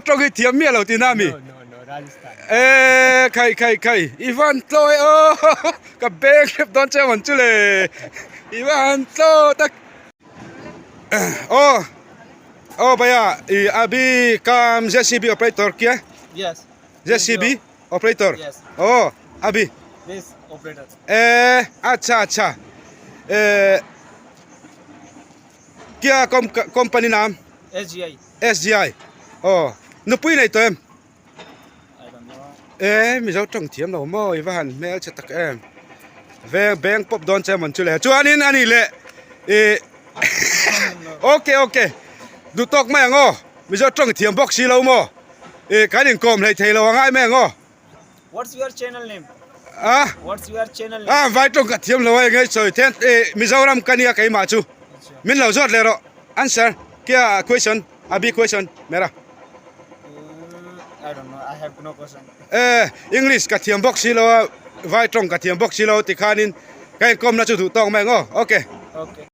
tawng hi thiam miah lo tihna ami? No no no Rajasthan. E khai khai khai i van tlo e aw ka beng hrep dawn che man chu le i van tlo tak aw aw bhaiya i abhi kam JCB operator kia Yes. JCB operator Yes. aw abhi This operator. e acha acha e kia company naam SGI. SGI aw nupui nei tawh em? I don't know. E Mizo tawng thiam lo maw i va han hmel che tak em veng bank pawp dawn che mawn chu le chuanin ani leh ih okay okay duh tawk mai ang aw Mizo tawng thiam bawk si lo maw ih kan inkawm hlei thei lo ang ai mai ang aw. What's your channel name? Ah? What's your channel name? Ah, vai tawng ka thiam lo ai ngai sawi then eh Mizoram ka nia keimah chu. Min lo zawt leh rawh. Answer kia question abi question mera. Uh, I don't know. I have no question. Eh English ka thiam bawk si lo a vai tawng ka thiam bawk si lo tikhanin ka inkawmna chu duh tawk mai ang aw. Okay. Okay.